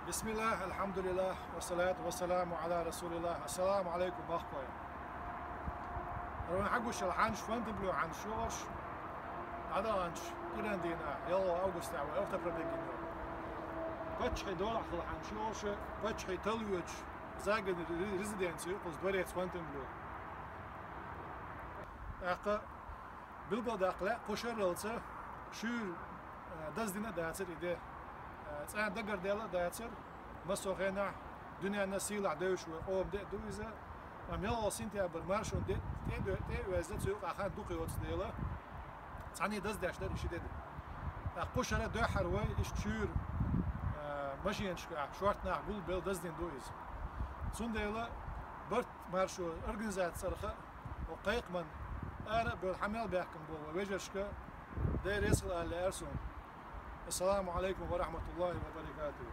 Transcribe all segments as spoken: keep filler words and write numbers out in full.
بسم الله، الحمد لله، والصلاة والسلام على رسول الله. السلام عليكم, боккхий. Вай хьагуш йола хьанаш Фонтенблё хьанаш ю уж. ДӀадаханчу кӀиран дийнахь, ялхолгӀа августехь вай автопробег йина ю. Паччахьан долахь хилла хьанаш ю уж, паччахьан талла йоцуш, загородный ре-, резиденци ю кхуза, дворец Фонтенблё. ТӀаккха билгалдаккха лаьа, кху шаралца шуьйра, а, даздина а дацара и де. А, цкъа а дагардаьлла а дацара, массо а хенахь дуьненна сийлахь девзаш вай къоман де а ду иза, амма ялхолгӀа сентябрь маршонан де тӀе а до-, тӀе а оьзна, цу юкъахь хан дукха йоцу дела, цхьаьна даздеш дара и ши де. ТӀаккха кху шарахь дуьххьара вай иштта шуьйра, а, машенашкахь шортта нах гулбелла даздина ду иза. Цундела барт маршо организаци цӀарах а, хӀокху кхайкхамна ара а бевлла, хьан мел баьхкина болу вай вежаршка Дела реза хуьлда аьлла лаьара суна. Ассаламу Ӏалайкум ва рахьматуллахӀи ва баракатухӀу.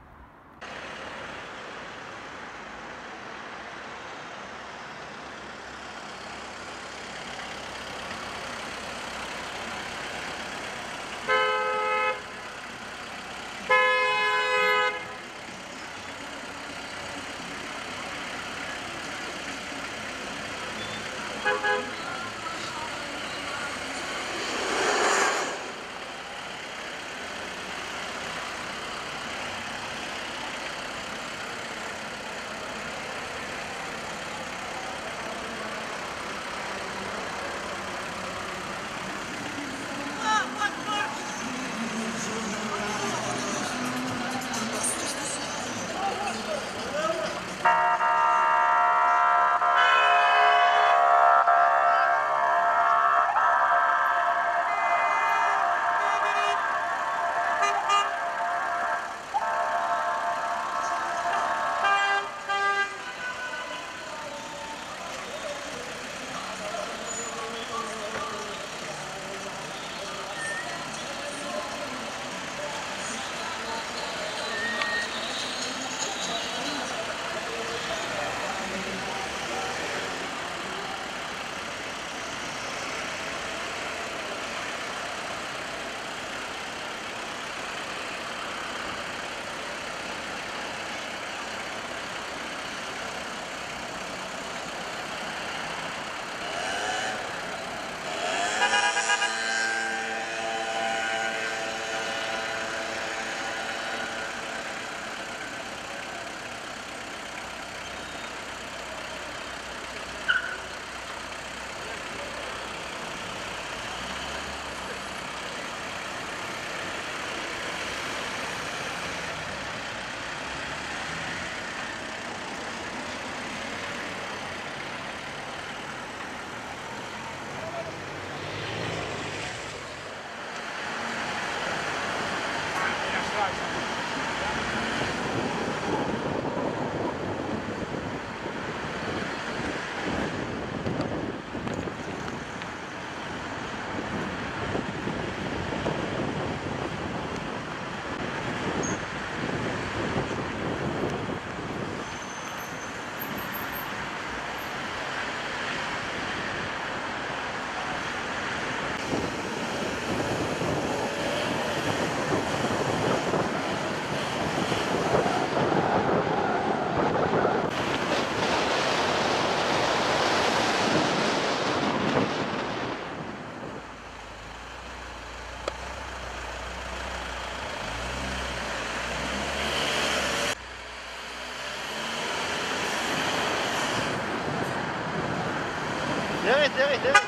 Давай, давай, давай.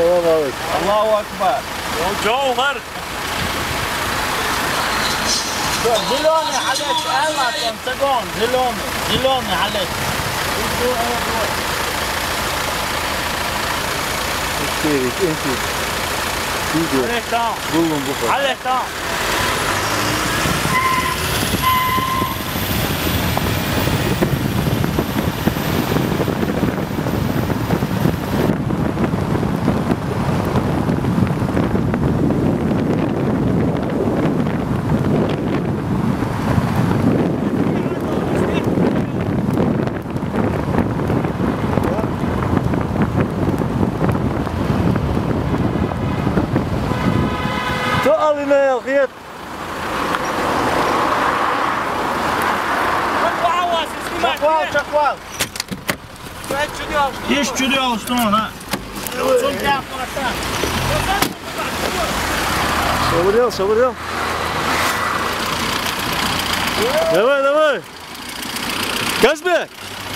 السلام عليكم. الله أكبر. Жовгӏар. Зелёный хьалет, Алла, он цигун, зелёный, зелёный хьалет. Видео. Аллеха. Гулун бухар. Аллеха. Цо алина ялхет. Чакъвал, чакъвал. Ишт чуди алыштун, а? Сабыр эл, сабыр эл. Давай, давай. Казбек,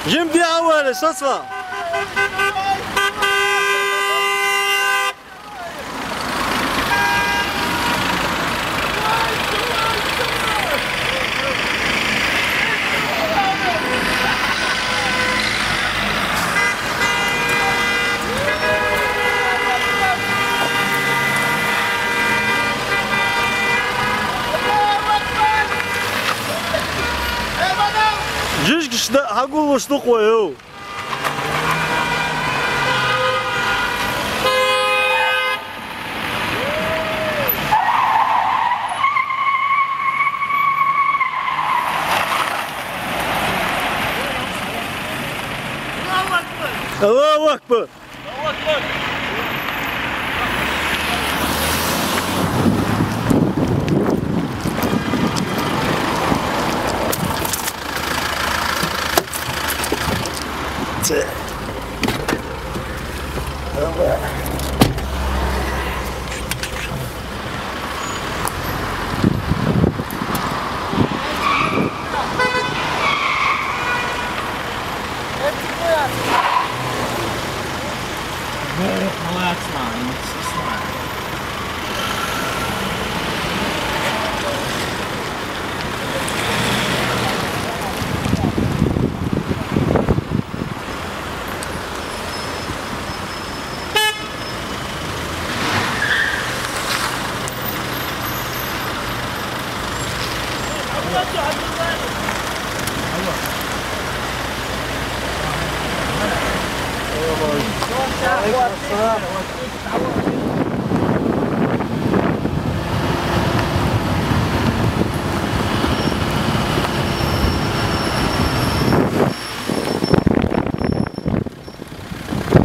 жим ди авари, сацва. Жиж гишда хагулуш дукъвайу. Аллаху акбар!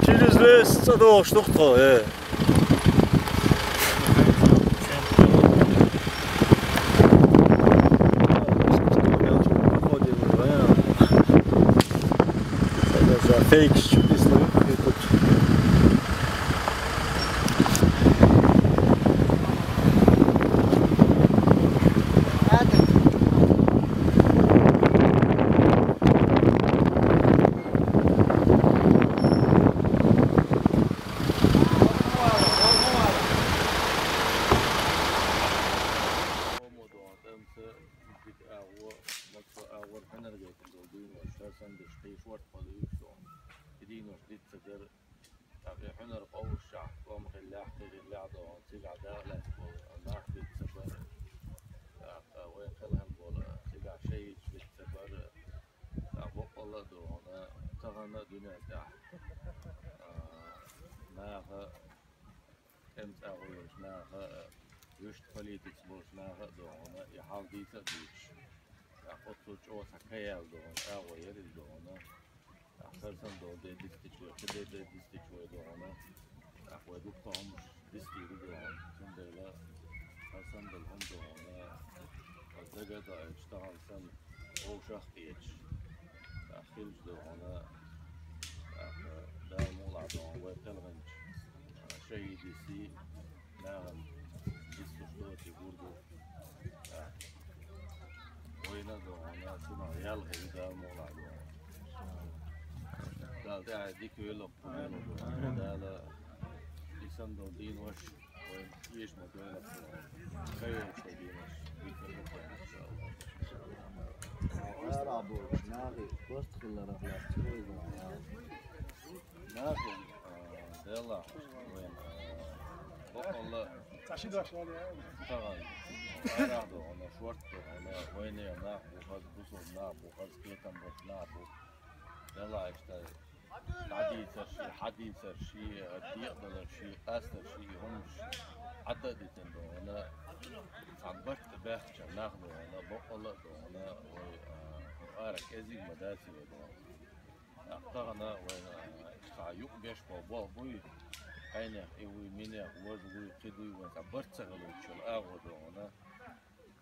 Через лес цӏадагъ штук тхо, э. Фейк, чудесно. Дика агӏо, мотт агӏор хьунар гайтин долу дуйнош, хьо санна деш, кхин шорта хьо дуьйцуш ду. И дийнош диц ца дара, тӏаккха и хьунар къовсушехь, тӏом хиллехь, кхин хиллехь ду хьуна, цигахь дакъа лаьцна болу нах диц ца бара, тӏаккха вайн кхелхина болу, цигахь шахӏидаш диц ца бара, тӏаккха баккъалла а ду хьуна, тахана а дуьнен тӏехь, а, наха, тӏеман агӏо йолчу наха а, вуьшта политикаца болчу наха а ду хьуна, и хьал дийца а дуьйцуш. ТӀаккха оццул чӀогӀа цхьа каяьлла ду хьуна, агӀо яра иза ду хьуна. ТӀаккха хӀара санна долу де дистича вай, кхин де де дистича вай ду хьуна. ТӀаккха вай дуккха хӀумаш дистийла ду хьуна. Цундела хӀара санна долу хӀума ду хьуна, хӀара дага а доуьйтуш, тахана санна вовшах а кхеташ. ТӀаккха хилча ду хьуна, тӀаккха Дала мукъалахь ду хьуна, вай кхелхинчу шахӀидийн сий нахана дистуш доций гур ду. Вайна а ду хьуна, цунах ял хилла Дала мукъалахь ду хьуна. Дала тӀаьхье дика вело, кху вело ду хьуна. Дала и Ам дол дийна ваша, вай эш ма дойла. Кайо шо дийна ваша, дика ма дойла, иншаллах. Ара бу, наги, просто хилла рахлас, чего из. Наги, а, дела, вай, а, бокъалла. Цаши даш вали, а? Таган. Ара до, она шорт до, она вайне на, бухаз, бусу на, бухаз, кетам бот на, бу. Дела, ишта. ДӀадийцар ши, хьадийцар ши, декъадалар ши, къастар ши, хӀумаш хьадда а дитина догӀана, цхьа барт а баьхкача нах догӀана, бокъала а догӀана, вай, а, ара кӀезиг ма даци вай догӀана. Тахана вай, а, цхьа юкъ беш бо болх буй, хьайнех и вуй, минех вож вуй, кхидуй вай, цхьа барт ца хилуйчул агӀо догӀана.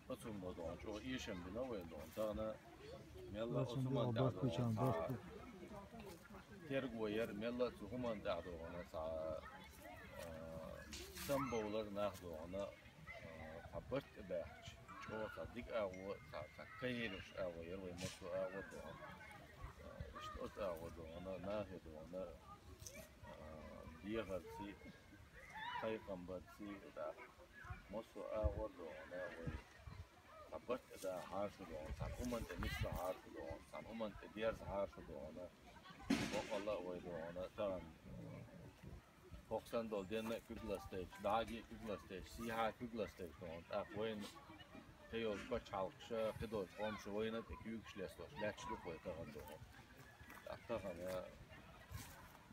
Оцунна догӀана, чӀо эшам бина вай догӀана. Тахана мелла оцунна оцунна догӀана догӀана барт кучан, барт. Терго яр мелла цу хӀуман тӀехь догӀана, цхьа, а, самбовлар нах догӀана, а, цхьа барт а баьхча, чӀо цхьа дика агӀо, цхьа, цхьа кайраш агӀо яр вай массо агӀо догӀана. А, иштта оцу агӀо догӀана, нахе догӀана, а, дехарций, кхайкхам барций, тӀаккха массо агӀор догӀана вай. Цхьа барт а да хьарша догӀана, цхьа хӀуман тӀе нисла хьарша догӀана, цхьа хӀуман тӀе дерза хьарша догӀана. Бокъала а вай догӀана, тахана. ХӀокху санна долу денна а куьг ластайча, дӀаги а куьг ластайча, сийхьа а куьг ластайча догӀана. ТӀаккха вайна кхин йолчу пачхьалкхаша, кхидолчу къомаша вайна тӀе куьйгаш лесталуш лаьтташ ду вай тахана догӀана. ТӀаккха тахана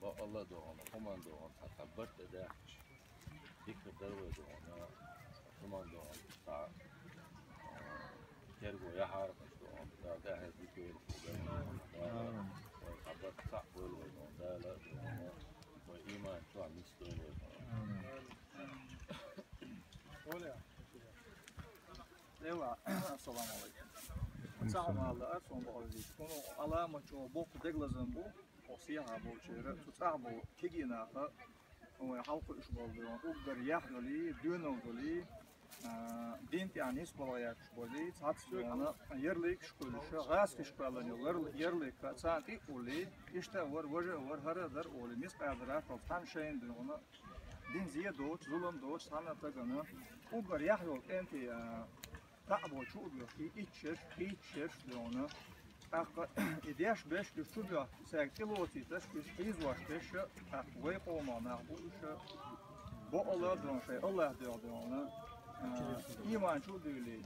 бакъалла а догӀана, хӀуманна догӀана, цхьа, цхьа барт а даьхкича, дика хир дара вай догӀана, хӀуманна догӀана, цхьа, а, терго яхьара аша догӀана, Дала тӀаьхье дика йойла хӀу дара догӀана, Дала вай цхьа барт цхьаъ бойла вай догӀана, Дала а догӀана, вай иман чохь нисдойла вай догӀана. Эва, ассаламу алейкум. Ца хьо ма алла, ар сон бохуьйту. Хьуна Ӏаламат чӀогӀа боккха деглазам бу, хьо сехьа болчеран, цу цӀахь болу кегий наха, вай хьалкхуьуш болу дуьйна, уггар яхь долий, доьналла долий, а, дин тӀехь нисбала гӀерташ болий, цхьацца дуьйна, ярлыкаш кхуьлуш, гӀазкхиш кхоьллина йолу ярлык, царна тӀе а уллий, иштта а вара, важа а вара, хӀара а дара олий, мискъадарахь цхьана шайна дуьйна, дин зе доцуш, зулам доцуш цхьана а тагана, уггар яхь йолу кӀентий, а, таӀа бо чу а доьхкий, итт шерш, кхийтта шерш а дуьйна. ТӀаккха и деш беш, уьш чу доьхку, цаьрга тӀелоцуьйтуш, уьш хьийзош беш, тӀаккха вай къоман нах бу уьш, бакъалла а дуьйна, шайн АллахӀ дуьхьа дуьйна, а, иман чу а дуьйлий,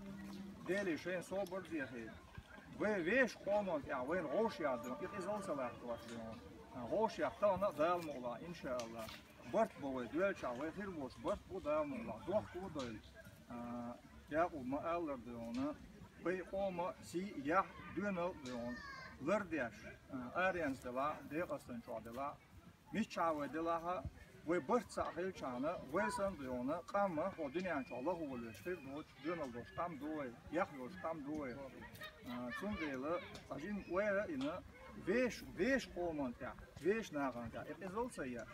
Деле шайна собар а дехий, вай вешан къоман тӀехь вайна гӀовш яхь дуьйна, и къизалла ца латтош дуьйна. ГӀовш яхь тахана а Дала мукъалахь, иншааллахӀ. Барт бо вай доьлчахь, вай хир болуш барт бу Дала мукъалахь, дохко а дойла. А, Якъуб ма-аллара дуьйна, вай къоман сий, яхь, доьналла а дуьйна, лардеш, а, аренца делахь, декъастан чохь делахь, миччахь вай делахь а, вай барт цхьаъ хилчахьана, вай санна дуьйна, къам а хӀокху дуьнен чохь лахо лоьцуш хир доцуш, доьналла долуш къам ду вай, яхь йолуш къам ду вай. А, цундела, цхьа жимма ойла а йина, веш-, вешан къоман тӀехь, вешан нахана тӀехь, и къизалла ца еш.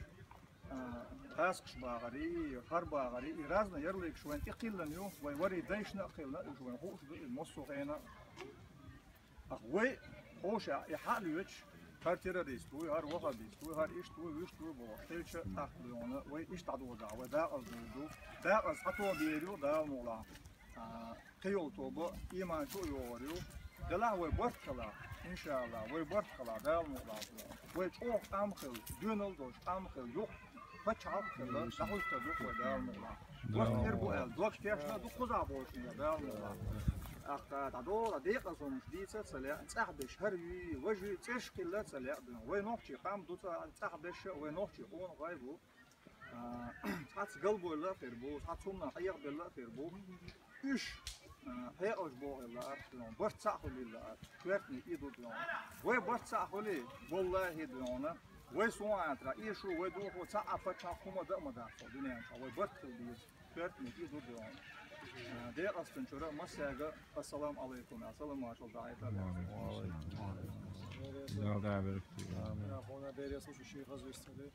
А, гӀазкхаш бахарий, хӀара бахарий, и разный ярлыкаш вайн тӀе кхиллина ю, вай варий дайшна а кхиллина, уьш вайн хууш ду, и массо а хенахь. Ах, вай, хьошехь, и хьа а лоьцуш, хӀара террорист вуй, хӀара ваххабист вуй, хӀара иштта вуй, вуьшта вуй бохуш, хилча а тӀаккха дуьйна, вай иштта дӀадохуш ду, вай дакъаза ду, дакъаза цхьа тоба ер ю, Дала мукъалахь. А, кхин йолу тоба иман чу а йогӀур ю. Делахь вай барт хилахь, иншааллахӀ, вай барт хилахь, Дала мукъалахь. Вай чӀогӀа къам хила, доьналла долуш къам хила, юкъ пачхьалкх хила, дӀахьуьстур ду вай, Дала мукъалахь. Барт хир бу аьлла, дог тешна ду кхузахь болчунна, Дала мукъалахь. ТӀаккха дӀадогӀура декъаза хӀуманаш дийца а ца лаьа, цӀахь беш хӀара юй, важа юй, цӀераш хилла а ца лаьа дуьйна. Вай нохчий къам ду цӀа-, цӀахь беш а, вай нохчий къонахий бу. А, цхьацца галбойла а хир бу, цхьацца хӀуманах Ӏехабелла а хир бу. Уьш, а, хьекъалш бохийла лаара, барт цхьаъ хуьлийла лаара, коьртаниг и ду дуьйна. Вай барт цхьаъ хуьлий, валлахӀи дуьйна, вай сунхьатра, и шу, вай духо цхьа а пачхьалкх хӀума дан а ма дац цо дуьнен чохь, вай барт хила деза, коьртаниг и ду дуьйна. А, декъастан чуьра массаьрга ассаламу алайкум, аьлла, салам-маршалла дӀахьийта. Дала беркате. Амин. Ахуна береса шу ши хаза вист ца де.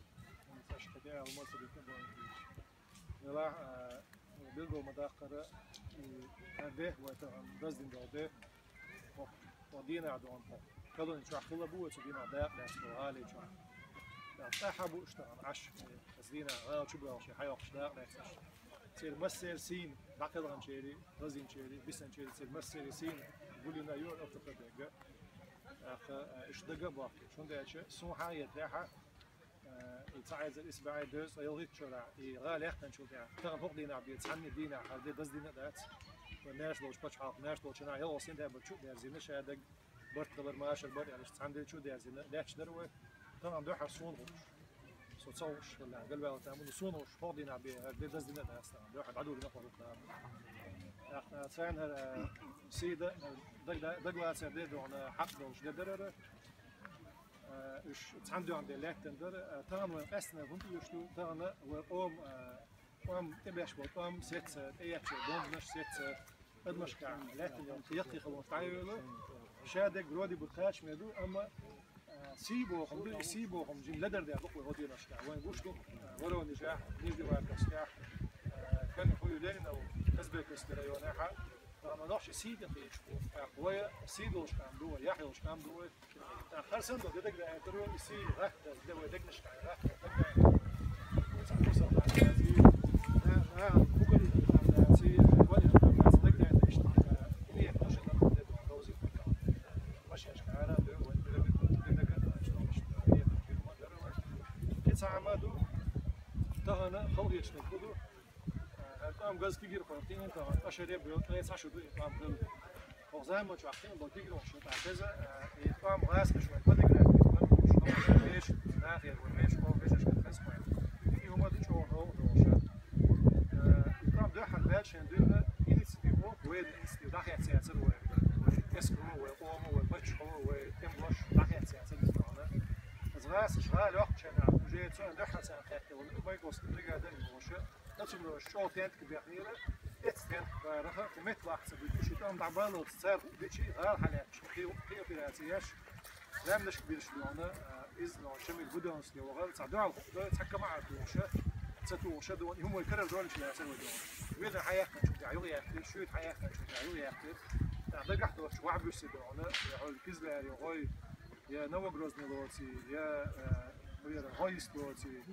Цхьа ши кхидӀа аьлла, ма ца дика бан. Делахь, а, билгал ма даккхара, и, хӀара де, вай тахана даздина долу де, хӀокху, хӀокху дийнахь догӀу, хӀокху колони чохь хилла бу вай цу дийнахь дакъа лаьцна долу гӀали чохь. ТӀаьхьа бу уьш тахана Ӏаш, э, дийнахьа гӀала чу боьлхуш, хьайоккхуш дакъа лаьцна. Церан массеран сийна, дӀакхелханчеран, дазийначеран, бисанчеран, церан массеран сийна гулина ю оттаргберга. ТӀаккха, э, уьш дага а бохкуьйту. ХӀунда аьлча, суна хьахетарехь, э, и цхьа эзар исс бӀе дезткъа ялхиттачу шарахь, и гӀала яьккхинчул тӀехьагӀа, тахана хӀокху дийнахьа бен цхьанне дийнахьа хӀара де даздина а дац. Вай маьрша долчу пачхьалкх, маьрша долчу наха ялхалгӀа сентябрь чу а дерзийна шадерг, барт хилар, машар бар аьлла, цхьана де чу а дерзийна, лаьтташ дара вай. Тахана дуьххьара суна хууш. Со ца хууш хилла, галваьлла тамун, суна хууш, хӀокху дийнахьа бен хӀара де даздина а дац тахана, дуьххьара дӀадолийна кху хӀума. ТӀаккха царна хӀара, э, сий дан, э, дага-, дагалацар де дохуна, хьакъ долуш де дара хӀара. Э, уьш цхьана дуьххьара де лаьттина дара. Э, тахана вайн къаьстина хӀунда оьшуш ду, тахана вай къоман, э, тӀом, тӀебеш болу тӀом сецца, тӀеэцча бомбанаш сецца, адамашкахь лаьттина йолу яккхий халонаш дӀайойла. Шадерг вроде бы кхачаме ду, амма, а, сий бохург ду, и сий бохург жима ледар дер ду-кх вай хӀокху деношкахь. Вайн гуш ду, а, Воронежехь, Нижневартовскехь, а, Калинхуй, Ленинов, Казбековский районехь, а, амма нохчий сий тӀе кхеташ бу. ТӀаккха вай сий долуш къам ду вай, яхь йолуш къам ду вай. ТӀаккха хӀара санна долу де дагадеъна дара, и сий гӀаттар, де вай дегнашкахь гӀаттар, дагадеъна. Цхьа фурсат лаьцна, а, а, букари там лаьцна, вали там лаьцна, дагадеъна иштта, а, и машина там де дон довзийта. Машинашка ара де вай, де дага, де дага, а, что, иштта, и там фирма дара вай. И цхьа хӀума ду, тахана халахеташ хӀун ду, ХӀара тӀом газ кегийрхой кхиъна тахана, ткъа шаре а боьлху, ткъе цхьа шу ду и тӀом хилла. ХӀокху заманчохь кхиъна болу кегийрхой шу тӀехь хеза, э, и тӀом гӀазкхаша вайн фотографи, вешан, нахера вайн вешан, вешан хеза вайн. И хӀума ду чӀогӀа новкъа долуш. Э, и тӀом дуьххьара баьлча шайна дуьйна инициатива, военная инициатива, дӀахецна яцара вай, вай эскаро, вай къомо, вай паччахьо, вай тӀемалоша дӀахецна яцара иза тахана. Иза гӀазкхаша гӀала йоккхучу хенахь, уже царна дуьххьара царна кхетта волу Байковский бригада а йолуш. Ткъа цу лоруш чӀогӀа тентка бехнера, эцна тентка бараха, кху метта ваккха ца буьтуш, и тӀом дӀабаллалц цара хӀуъа бичи, гӀала хьалаьтташ, кхин, кхин операци еш, лаьмнашка бирш дона, а, иза дона, Шамиль Буденовский вахара, цхьа дуьхьал хӀуъа дой, цхьа камаӀар тухуша, ца тухуша дона, и хӀума вай карара дойначу лаьцара вай дона. Вина хьаяьккхинчул тӀехь юха яьккхира, шуьйта хьаяьккхинчул тӀехь юха яьккхира. ТӀаккха дагахь доцчу вахь буьсси дона, я хьол Кизляре гӀой, я Новогрозный лоций, я, э, вера гӀой йист лоций,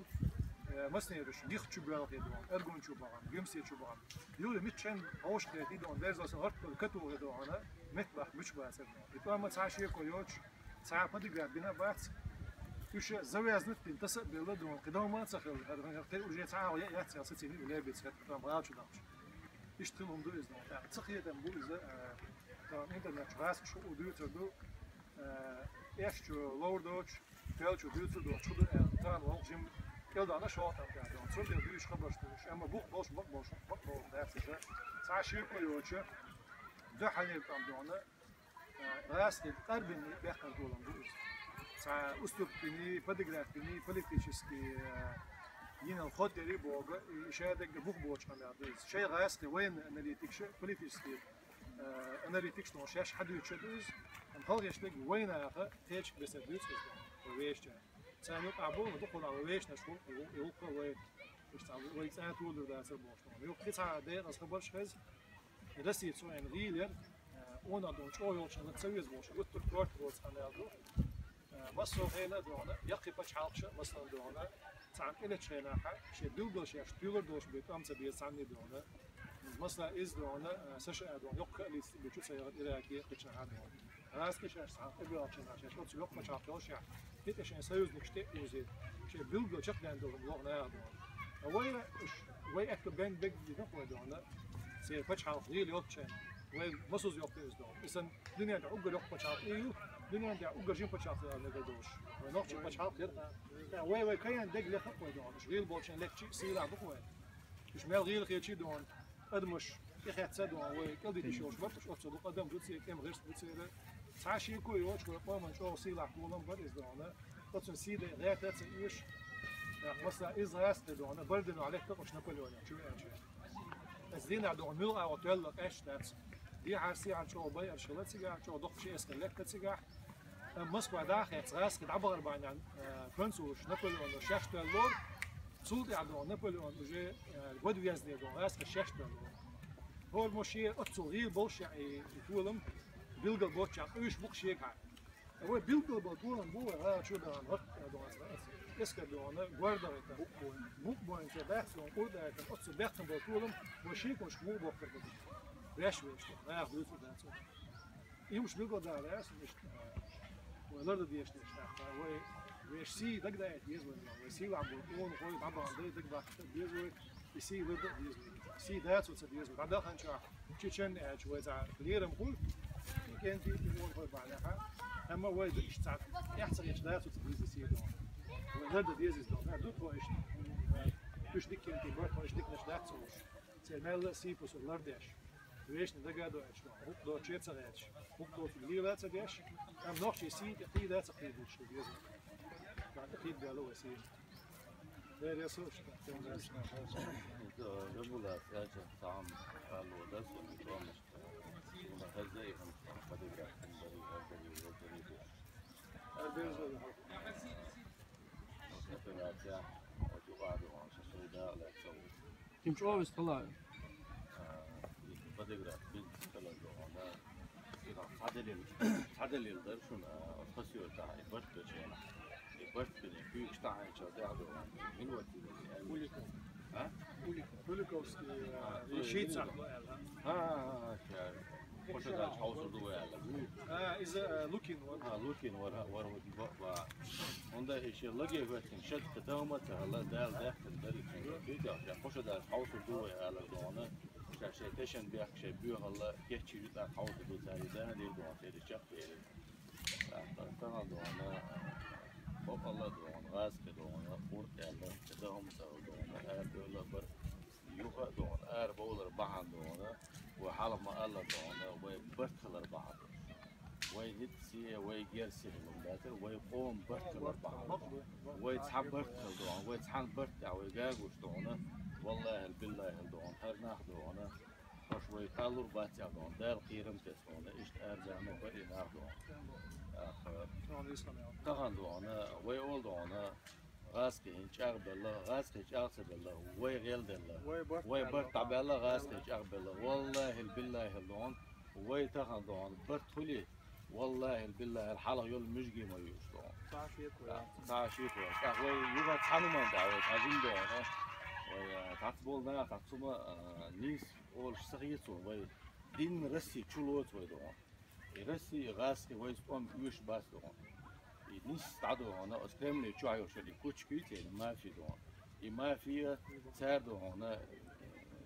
э, маснераш гих чу боьлхий дона, Аргун чу бахана, Гуьмсе чу бахана. Юй миччан хьошахь хетий дона, дерзо сан гӀорт долу катухе дона, метта бахка муьч бацар дона. И тӀом цхьа шеко йоцуш, цхьа а подиграть бина а бац. Уьш завязнуть дина таса а белла дона, кхидолма а ца хилла, хӀара, хӀара, кхин уже цхьа а яц, яц, яц, сацийна и лебец, хӀара, тӀом гӀала чу дахча. Иштта хила хӀума ду иза дона. ТӀаккха ца хетам бу иза, э, тахана интернет чу гӀазкхаша хӀуъа дуьйцур ду, э, эш чу ловр доцуш, Кхел чу дуьйцур доцуш хӀун ду аьлла, тахана вовшах жима кӀелдана шолгӀа тӀом тӀехь дона. Цундела дуьйцуш хабарш ду уьш, амма бух болуш, бакъ болуш, бакъ болуш дац иза. Цхьа шеко йоцуш, дуьххьарлера тӀом дона, а, гӀазкхийн къарбина бехкан толам бу иза. Цхьа уступка бина, подиграть бина, политически, а, йина хӀоттари боху, и шадерг бух боцуш къамел ду иза. Шайн гӀазкхийн военный аналитикаш, политически э, аналитикаш долу шаьш хьадуьйцуш ду иза, амма халахеташ дерг вайнаха кхечу бесара дуьйцу иза, вай вешачара. Царна юкъахь бу, дукхахула вай вешанаш хӀу-, хӀу-, хӀу-, хӀу-, вай, иштта вай цӀа а толур дацара бохуш долу. Юха кхин цхьа декъаза хабарш хеза, Россия цо хьайна гӀийла яра, э, онах долу чӀогӀа йолчу ца веза бохуш, гуттар а корта боцу къамел ду. Э, массо а хенахь а дохана, яккхий пачхьалкхаша а, массо а дохана, цхьана тӀелечу хенахь, шен билггал шаьш туьйлар долуш бен тӀом ца беза цхьанне а дохана. Масала, иза дохана, э, США дохана, йоккха коалици бечу ца яхана Ираке, кхечахьа дохана. ГӀазкхий шаьш цхьана тӀебоьлхучу хенахь, шаьш оцу йоккха пачхьалкх йолуш яхь, хӀинца шайн союзникаш тӀе а узийна, шен билггал чекхдаьнна долу лоха наха дохана. Ткъа вай, уьш, вай аьтто бен бегга дина вай дохана, церан пачхьалкх гӀийла йолччехь, вай масуза йоккха иза дохана. И сан Дуьнен тӀехь уггар йоккха пачхьалкх и ю, дуьнен тӀехь уггар жима пачхьалкх хилла мегар долуш. Вай нохчийн пачхьалкх яра. ТӀаккха вай, вай кайенна дег леха а вай дохана, уьш гӀийла болчийн лекхачий, сийлахь ду-кх вай. Уьш мел гӀийла хетчий дохана, адамаш тӀехецна дохана, вай кӀелдиташ йолуш бара, уьш оццул дукха адам ду церан, тӀеман гӀирс ду церан. Цхьа шеко йоцуш вай къоман чӀогӀа сийлахь толам бара иза дохана. Оцунна сий дан гӀерта а ца оьшу. ТӀаккха масала иза гӀазкхий дохана, Бардино летта а кхуьнца Наполеонехь чу веанчу. Аса дийнахь дохана муьлха агӀо тоьлла къаьсташ дац. Дехьара-сехьара чӀогӀа байарш хилла цигахь, чӀогӀа доккхачу эскар летта цигахь. Амма Москва дӀа а хецна, гӀазкхий дӀабахар бахьанехь, э, французаш Наполеоно шаьш тоьллора. Цул тӀаьхьа дохана Наполеон уже, э, год везде дохана гӀазкхий шаьш тоьллора. ХӀора мо шен оццул гӀийла болуш яхь и, и толам, билггал боцчохь къуьйсуш бу-кх шегахь. Вай билггал бола толам бу вай гӀала чу баьхна, гӀатта а доацар, эскар доацар, гор дахийтар. Букъ боацар. Букъ боацар, баьхна, къурдаьхна, оццу баьхна бола толам, вай шеконаш ву бохкар бу. Ваьш вешта, наха дуьйцур дац. И уж билггал дара, иштта. Вай лардан дезаш деш, тӀаккха вай вешан сий дагадоуьйтур деза вай, вай сийлахь бола къонахой дӀабахьа дай дагабаккха деза вай, и сий лардан деза вай. Сий дацо ца деза вай. ДӀадаханчохь чечен аьлча вай цхьа лерам хуьлу, и кӀентий, и къонахой бахьанехьа. Амма вай ду иштта цхьа эхь ца хеташ дацо ца деза сий доху. Вай лардан деза иза доху. Ду тхо иштта. Уьш дика кӀентий бара, тхо иштта диканаш дац ца луш. Церан мелла а сий-пусар лардеш. Вешан дага а доуьйтуш, хӀуъа доцуш а ца гӀерташ, хӀуъа доцург лела а ца деш, амма нохчийн сий тӀе кхийда а ца кхийдуьйтуш ду беза. Ткъа тӀе кхийда баьлла вай сий. Дера ясалаш, тем дальше. Рамулас, я сейчас там, алло, да, сон, томаш, уна хаза и хам, подыграть, хам, бари, бари, бари, бари. Операция, вот, укъадо, он, шо, шо, да, ла, цо. Ким чӀогӀа вистхила? Подыграть бин хила догӀана. Цхьаделил, цхьаделил дар шуна, хасио тахьа, и барт бечена. И барт бин, куьйгаш тахьа, ча дехьа догӀана. Мин вати? Куликов. А? Куликов. Куликовский, а, шийтта сахьт ва аьлла. А, а, а, а, Хошадаьлча хьовсур ду вай аьлла. А, иза, а, Лукин вара. А, Лукин вара, вара, вара, ва, ва. ХӀунда и шен лаге хӀоьттина шатта тахма ца хилла, Дала даьккхина дара и цуьнан. Кхетий, ша Хошадаьлча хьовсур ду вай аьлла догӀана. Ша шайн тешан бехк, шайн боьхалла, кеччий ю тӀаккха хьовсур ду цара, и даха дийр догӀана, церан чекхдерира. ТӀаккха тахана догӀана, бакъалла догӀана, гӀазкхи догӀана, урт аьлла, даха хӀума ца хилла догӀана, ара бевлла бара. Юха а догӀана, ара бовлар бахьана догӀана, вай хьалха ма-аллара догӀана, вай барт хилар бахьана. Вай ницкъ сий, вай герз сий хилар бацара, вай къоман барт хилар бахьана. Вай цхьа барт хила догӀана, вай цхьана барт тӀехь вай гуш догӀана, валлахӀил, биллахӀил догӀана, хӀара нах догӀана, хӀорш вай кхаллур бац аьлла догӀана, Дала кхерам тесна догӀана, иштта ара баьхна бара и нах догӀана. Аха. Тахана догӀана, вай ола догӀана, гӀазкхи хӀинца чӀагӀбелла, гӀазкхи чӀагӀ ца белла, вай гӀелделла. Вай барт дӀабаьлла, гӀазкхи чӀагӀбелла. ВаллахӀил, биллахӀил догӀана, вай тахана догӀана барт хуьлий, валлахӀил, биллахӀил хьалха йолу муьжги ма ю уьш догӀана. Цхьа а шеко яц. ТӀаккха вай юха цхьана хӀуманна тӀехь вай хьажийна догӀана. Вай, а, цхьацца болу нах, цхьацца хӀума, а, нийса олуш ца хета суна, вай динна Россия чу лоцу вай догӀана. И Россия, и гӀазкхи вайца тӀом оьшуш бац догӀана. И нийсса дӀа догӀана, оцу Кремле чохь йолуш и кучка ю церан, мафия догӀана. И мафия цара догӀана,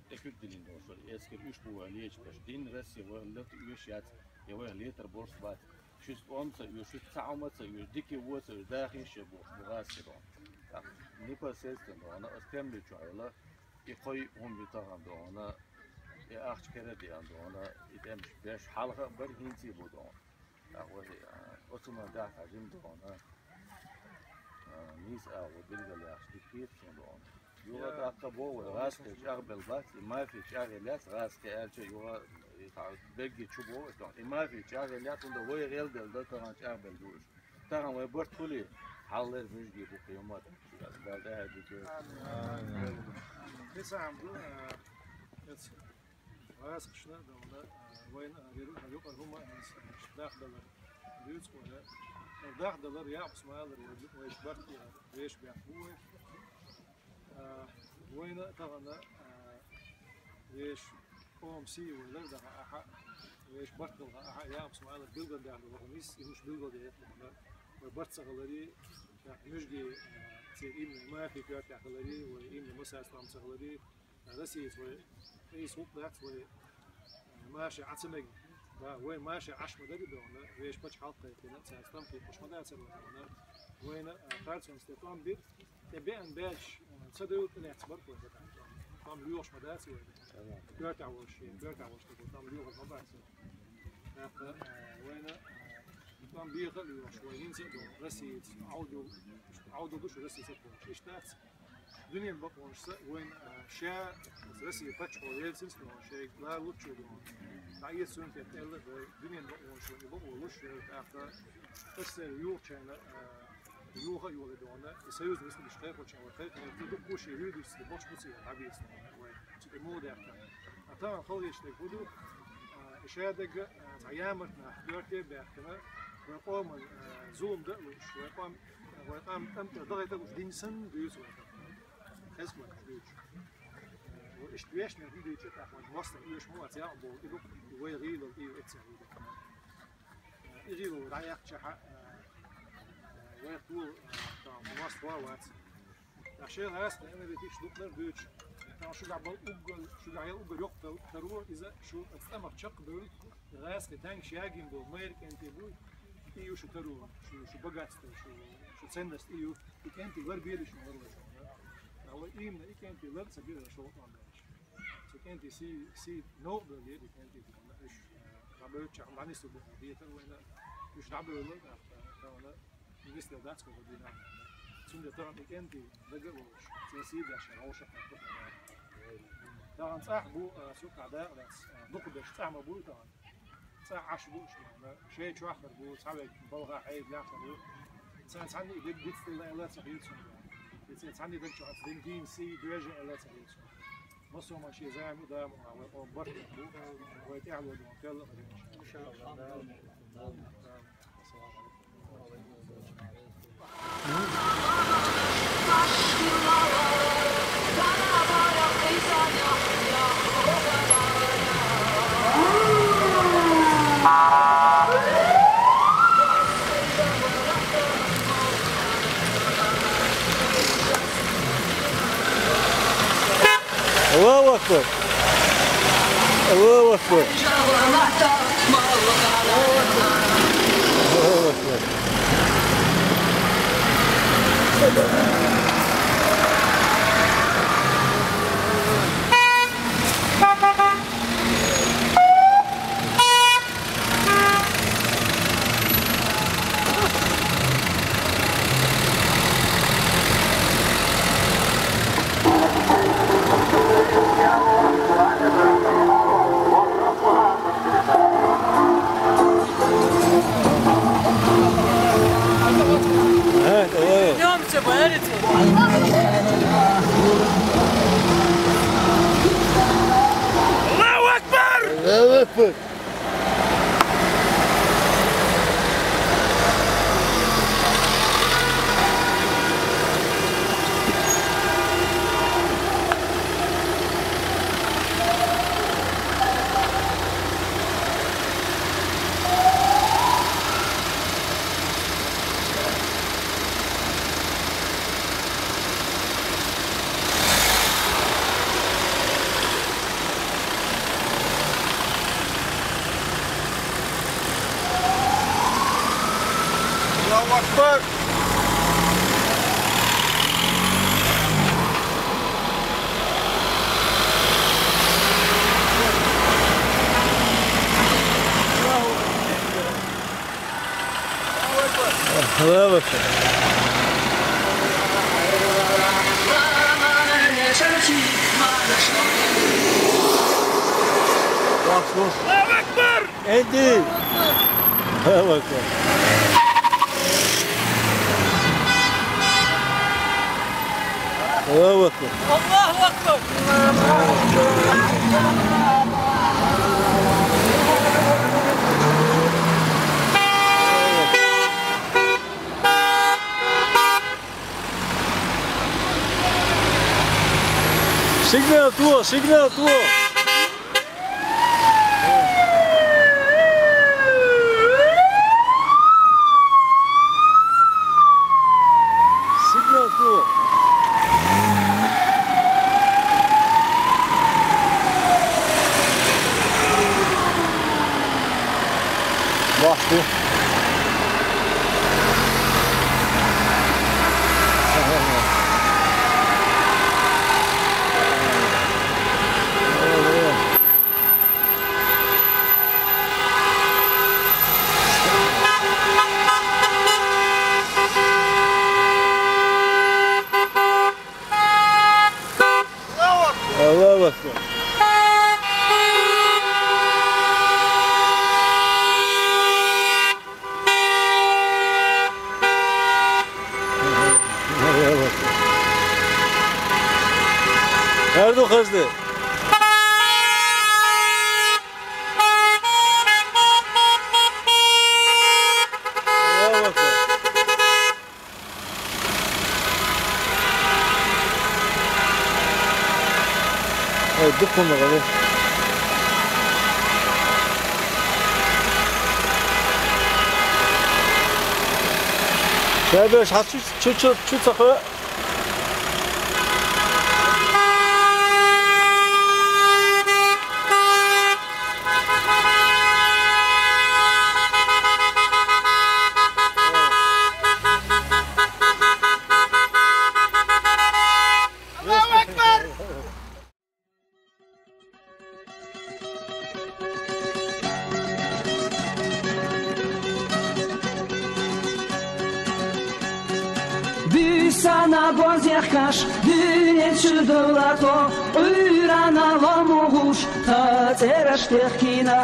тӀе куьг диллина долуш, эскар уьш бу вай лечу берш. Динна Россия вайх лата оьшуш яц, я вайх летар болуш бац. Шуьца тӀом ца оьшу, шуьца цхьа хӀума ца оьшу, дика а, вон а ца оьшу, дахийша шен бохуш бу гӀазкхи догӀана. ТӀаккха непосредственно догӀана, оцу Кремле чохь йолу и кхо хӀума ю тахана догӀана, и ахча кара а деана догӀана, и тӀемаш беш хьалха а бара, хӀинца а бу догӀана. ТӀаккха вай, а, оцу хӀуманна тӀехь хьажийна догӀана, а, нийса агӀо билгалъяхча дика хета суна догӀана. Юха тӀаккха боху вай, гӀазкхи чӀагӀбелла бац, и мафия чӀагӀъелла яц, гӀазкхи аьлча юха и тхьа бегги чу боху вай догӀана. И мафия чӀагӀъелла яц, хӀунда вай гӀелделла дан тахана чӀагӀбелла бу уьш. Тахана вай барт хуьлий, хьалхалера муьжги бу кхин хӀума а. Дала тӀаьхье дика йойла. Амин. Кхин цхьа хӀума ду, а, эца гӀазкхашна а догӀана, а, вайна а, виру а, юкъара хӀума а, а, дахдалар дуьйцу вай. ХӀара дахдалар, Якъуб Смаилера вай, вай барт, а, вешан бехк бу вай. А, вайна а тахана, а, вешан къоман сий вай лардан хаа, вешан барт хила хаа, Якъуб Смаилера билгалдаьхна долу хӀума нийса, и хӀумаш билгалдаьхна догӀана. Вай барт ца хиларе, тӀаккха муьжги, а, церан имни мафи коьртехь хиларе, вай имни масаца тӀом ца хиларе, Россица вай, Ӏийса гӀуллакх дац вай, а, маша Ӏа ца мега. Ва-, вай маша Ӏаш ма дара догӀана, вешан пачхьалкх кхайкхина, цаьрца тӀом кхайкхош ма дацара вай догӀана. Вайна, а, харцонца тӀе тӀом бира, тӀе беана баьлча, а, ца девлла тӀелаьцна бара вай догӀана. ТӀом лоьхуш ма дац вай. Коьртехь волуш, шен коьртехь волуш дерг тӀом лоьхур ма бац. ТӀаккха, а, вайна, а, тӀом беха а лоьхуш, вай хӀинца а догӀана, Россица Ӏовдал, Ӏовдал ду шу Россица а бохуш. Иштта дац. Дуьненан бакъонашца вайна, а, ша Россия паччахьо веллачул тӀаьхьа шайга лалуччо догӀана. ДӀаэца цунна тӀе кӀел а дай, дуьненан бакъонаш вайна бакъо луш яра, тӀаккха аса церан юхачарна, а, юха а йолий догӀана, и союзан республикаш кхайкхочарна вай кхайкхинарг дуккха а шен юридически бохуш бу цигара дӀабийцина вай. Цу тӀе муха даьккхина. А тахана хала гӀерташ дерг хӀун ду, а, и шадерг а, цхьа ямарт нах коьрте а баьхкина, Вай къоман, э, зулам дан а луш, вай къам, вай къам тӀам тӀа дахийта а луш, дин санна дуьйцу вай тӀаккха. Хеза вай дуьйцу. Э, иштта вешан хӀума дуьйцу тӀаккха, вай моастагӀа оьшу ма вац, яа болу, и ду-кх вай гӀийлалла, и ю эццахь вай. Э, и гӀийлалла дӀаяьккхича хьа, э, э, вай тола, э, тахана моастагӀа вац. Ткъа шайн гӀазкхийн аналитикаш дукха дар дуьйцуш, тахана шуьгахь болу уггар, шуьгахь яла уггар йоккха таро, иза шу цӀа тӀамах чекхбевлла, гӀазкхийн тангаш ягийна болу майра кӀентий бу, и ю шу таро, шу, шу богатство, шу, шу ценность и ю, и кӀентий лар бийр шу ларло. Ткъа вай именно и кӀентий лар ца бийр шу ларло. Цу кӀентий сий, сий новкъа бевлла, и кӀентий бу, уьш, э, дӀабевллачохь, дӀанисса бу, бетар вайна, уьш дӀабевлла, тӀаккха, тахана, Министр дац кху дийнахь. Цундела тахана и кӀентий дага а волуш, церан сий деш, вовшах а тухур. Тахана цӀахь бу, а, цу тӀехь дакъа дац, а, дукха берш цӀахь ма бу тахана. ЦӀахь Ӏаш бу уьш, шайн чохь хир бу, цхьаверг балхахь Ӏедалехь хир бу. Царна цхьанна а дерг дицделла аьлла а ца хета суна. И церан цхьанна а дерг чохь ца дерг дийна сий доьжна аьлла а ца хета суна. Массо а хӀуманна шен зама ю, Дала ма вай къоман барт бу, вай тӀаьхьало долу кхел а хир ю, иншаллахӀ. Аллаху акбар! Аллаху акбар! Аллаху акбар! Аллаху акбар! Аллаху акбар! Аллаху акбар! Аллаху акбар! Аллаху акбар! Энди! Аллаху акбар! Аллаху акбар! Аллаху акбар! Сигнал то, сигнал то! Сигнал то! Бахты. Аллаху акбар. Эрду хезди. Шайбеш, хачу, чу, чу, чу цаху. Аллаху акбар! Бусана борз яхкаш, дунен чу довлато, уйрана ломугуш, та цераш техкина.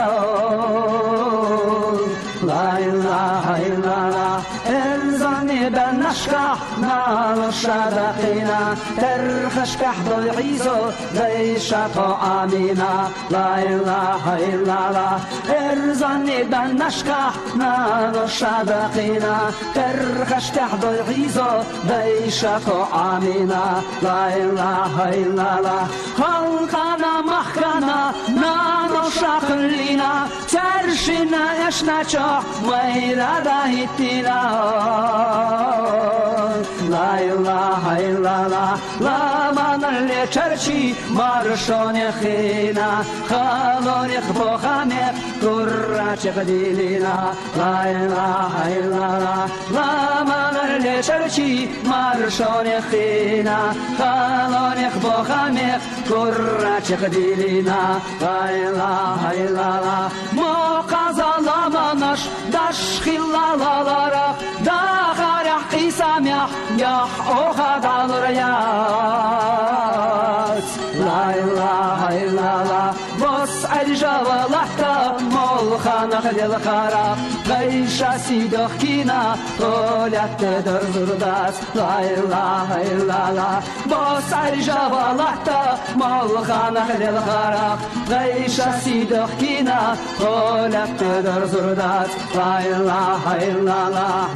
Ла илаха иллаллах, эрзани банашка, нано шадакина, терхашках дой изо, дай шато амина. Ла илаха иллаллах, эрзани банашка, нано шадакина, терхашках дой изо, дай шато амина. Ла илаха иллаллах, халкана махкана, нано шахлина, царшина эшначо, майрада иттина. Ла илаха иллаллах, ламанле чарчи, маршоне хина, халонех бохамех, курачех дилина. Ла илаха иллаллах, ламанле чарчи, маршоне хина, халонех бохамех, курачех дилина. Ла илаха иллаллах, мо каза ламанаш, даш хилалаларах, дахарях исамях, ях оха далуряц. Ла илаха иллаллах, бос аржава лахта, молханах лелхара, гайша сидох кина, толятте дорзурдац. Ла илаха иллаллах, бос аржава лахта, молханах лелхара, гайша сидох кина, толятте дорзурдац. Ла илаха иллаллах.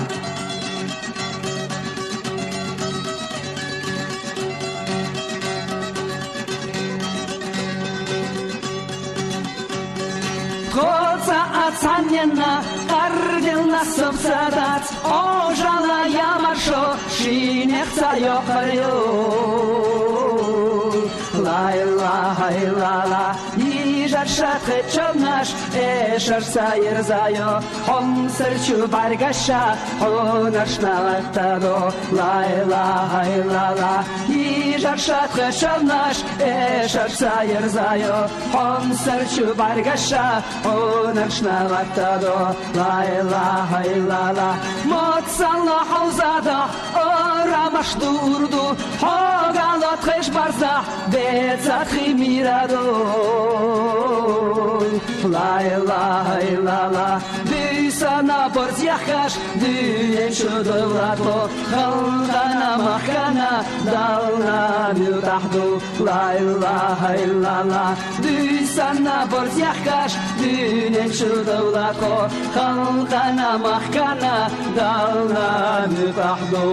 Коца ацанена, кардилна субсадац, ожала ямаршо, шинехца йохарю. Ла илаха иллаллах, ижар шатхе чомнаш, эшар сайрзайо, хомсар чу баргаша, хонаш налаттадо. Ла илаха иллаллах, ижар шатхе чомнаш, эшар сайрзайо, хомсар чу баргаша, хонаш налаттадо. Ла илаха иллаллах, моцалла хозада, орамаш дурду, хогалот хеш барза, бецат химирадо. Ла илаха иллаллах, бусана борз яхкаш, дунен чу довлато, халкана махкана, дална мютахду. Ла илаха иллаллах, бусана борз яхкаш, дунен чу довлато, халкана махкана, дална мютахду.